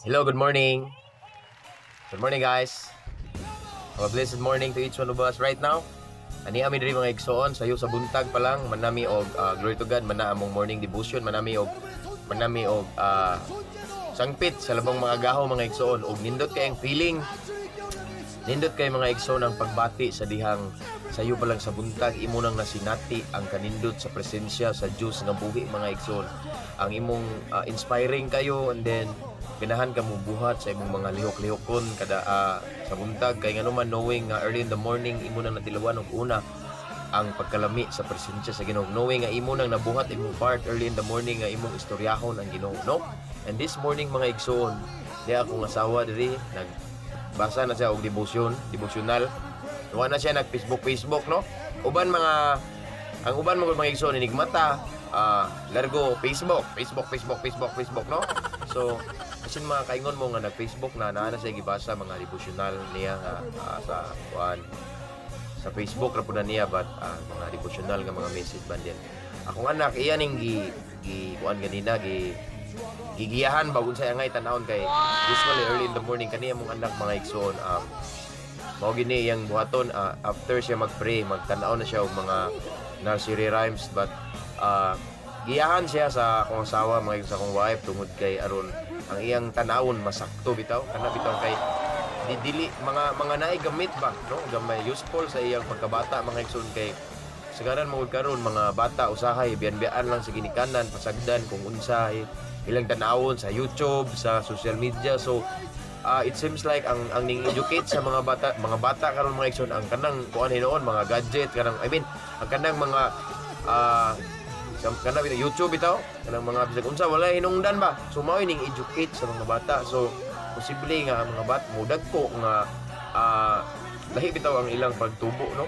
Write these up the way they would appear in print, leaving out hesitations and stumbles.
Hello, good morning. Good morning, guys. Have a blessed morning to each one of us right now. Ani ami diri, mga igsoon, sayo sa buntag pa lang manami og glory to God, mana among morning devotion, manami og sangpit sa labong mga gaho, mga igsoon, og nindot kay ang feeling. Nindot kay, mga igsoon, ang pagbati sa dihang sayo pa lang sa buntag imo nang nasinati ang kanindot sa presensya sa Dios nga buhi, mga igsoon. Ang imong inspiring kayo and then ganahan ka mo buhat sa imong mga lihok-lihokon kada sa buntag kay ngano man knowing nga early in the morning imo nang natilawan og una ang pagkalami sa presensya sa Ginoo, knowing nga imo nang nabuhat imong part early in the morning nga imong istoryahon ang Ginoo, no? And this morning, mga igsoon, di akong asawa diri nag basa na siya og devotional. Wa na siya nag Facebook Facebook, no? Uban mga ang uban mo mga igsoon, inigmata, largo Facebook Facebook Facebook Facebook Facebook, no? So kasi mga kaingon mo nga nag Facebook na, naa na siya gibasa mga devotional niya nga sa kuan, sa Facebook ra pud na niya, but mga devotional nga mga message ba din. Akong anak, iya ning gi gi kuan ganina, gi gigiyahan ba unsay angay tan-awon kay usually early in the morning kani among anak, mga igsoon, mao gini iyang buhaton. After siya magpray, magtan-aw na siya og mga nursery rhymes, but giyahan siya sa akong asawa, mga sa akong wife, tungod kay aron ang iyang tan-awon masakto bitaw, kana bitaw kay di dili mga mga naay gamit ba, no, gamay useful sa iyang pagkabata, mga igsoon, kay sagaran mo karon mga bata usahay biyan-biyan lang sa ginikanan, pasagdan kung unsay ilang tan-awon sa YouTube, sa social media. So it seems like ang ning educate sa mga bata karon, mga igsoon, ang kanang kuan hinuon, mga gadget kanang, I mean, ang kanang mga sa kanang bitaw YouTube bitaw, kanang mga bisag unsa wala hinungdan ba. So mao ning educate sa mga bata. So posible nga ang mga bata mudag ko nga lahi bitaw ang ilang pagtubo, no?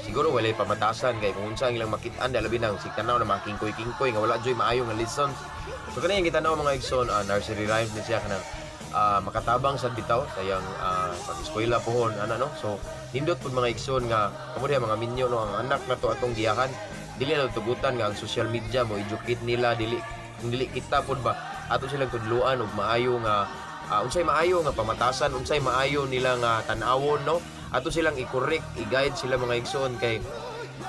Siguro walay pamatasan kay kung unsa ang ilang makit-an, labi nang sig tanaw na mga kingkoy-kingkoy nga wala joy maayo nga lessons. So kani ang gitanaw, mga igsoon, nursery rhymes ni siya, kanang makatabang sad bitaw sa iyang pag-eskwela pohon ana, no? So nindot pud, mga igsoon, nga kamo diha mga minyo, no, ang anak na to atong giyahan. Dili na tugutan nga ang social media mo educate nila, dili kung dili kita pud ba ato silang tudluan og maayo nga unsay maayo nga pamatasan, unsay maayo nila nga tan-awon, no? Ato silang i-correct, i-guide sila, mga igsoon, kay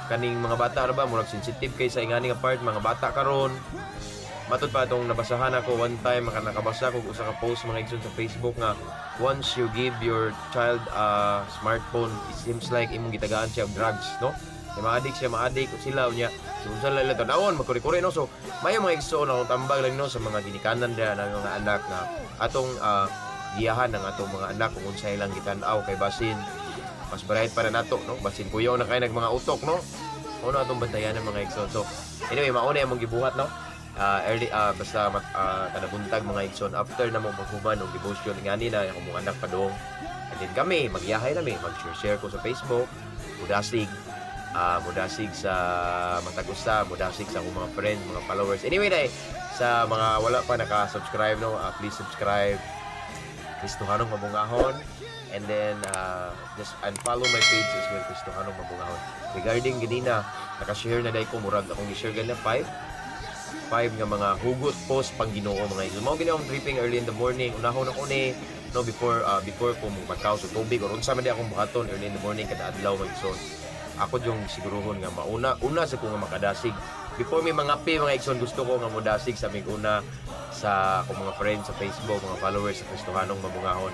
kaning mga bata ra ba murag sensitive kay sa ingani nga part mga bata karon. Matud pa atong nabasahan ako one time, maka nakabasa ko usa ka post, mga igsoon, sa Facebook nga once you give your child a smartphone, it seems like imong gitagaan siya og drugs, no? Kay ma-addict siya, ma-addict sila unya. So unsa lang ila tanawon, magkuri-kuri, no? So mayo, mga igsoon, akong tambag lang, no, sa mga ginikanan diha na mga anak nga atong giyahan ang atong mga anak kung unsay ilang gitan-aw kay basin mas bright para nato, no? Basin kuyaw na kay nag mga utok, no? Mao na atong bantayan ng mga igsoon. So anyway, mauna among gibuhat, no, early basta kada buntag, mga igsoon, after na mo maghuman og devotion ngani na akong mga anak padung and then kami magyahay na mi, mag-share share ko sa Facebook, mudasig mudasig sa matag usa, mudasig sa akong mga friends, mga followers. Anyway dai, sa mga wala pa naka-subscribe, no, please subscribe Kristohanong Mabungahon and then just and follow my page as well, Kristohanong Mabungahon. Regarding ganina, naka-share na dai ko, murag akong gi-share ganina 5 five nga mga hugot post pang Ginoo, mga igsoon. Mao gini akong tripping early in the morning. Unahon ako ni, no, before ko magkaw sa tubig or unsa man di akong buhaton early in the morning kada adlaw, mga igsoon. Ako yung siguruhon nga mauna una sa ko nga makadasig. Before may mga pi, mga igsoon, gusto ko nga modasig sa mig una sa akong mga friends sa Facebook, mga followers sa Kristohanong Mabungahon.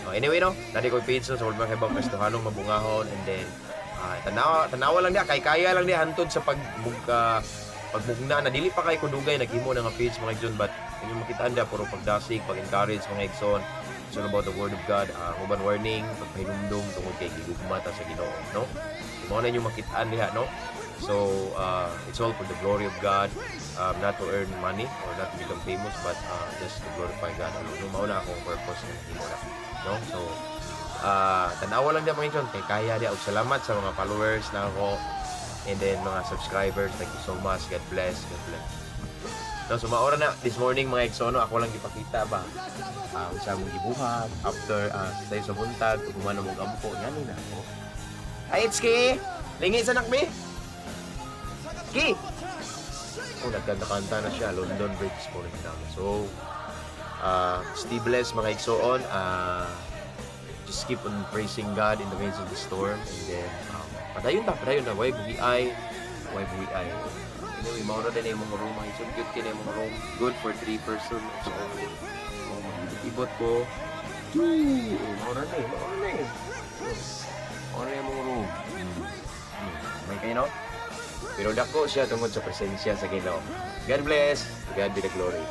Anyway, no, nadi ko page, no, sa World Mga Kristohanong Mabungahon and then tanawa tanawa lang diya kay kaya lang diya hantod sa pagmugna na dili pa kay kudugay naghimo na nga page, mga igsoon, but inyong makitaan diya puro pagdasig, pag-encourage, mga igsoon. It's all about the word of God, uban warning, pagpahinumdum tungod kay gigugma ta sa Ginoo, no? Mao na inyong makitaan diha, no? So it's all for the glory of God, not to earn money or not to become famous, but just to glorify God alone, no? Mao na akong purpose na nahimo na, no? So tanawa lang diya, mga igsoon, kay kaya diya. Og salamat sa mga followers na ako and then mga subscribers. Thank you so much. God bless, God bless, no? So maora na this morning, mga igsoon, no? Ako lang gipakita ba unsa among gibuhat after sayo sa buntag ug human mo gampo ngani na ako. Ay, Itski, lingi sa nakmi Ki. Oh, nagkanta-kanta na siya, "London Bridge Falling Down." So, Stay blessed, mga igsoon. Just keep on praising God in the midst of the storm and then padayon ta, padayon ta, way buhiay, way buhiay. Anyway, mao ra din imong room, mga igsoon. Good kini imong room, good for three person. So oh, mag-ibot ko. Oh, mao ra na eh, mao ra na eh. Mao ra imong room. May kayo, no? Pero dako siya tungod sa presensya sa Ginoo. God bless. To God be the glory.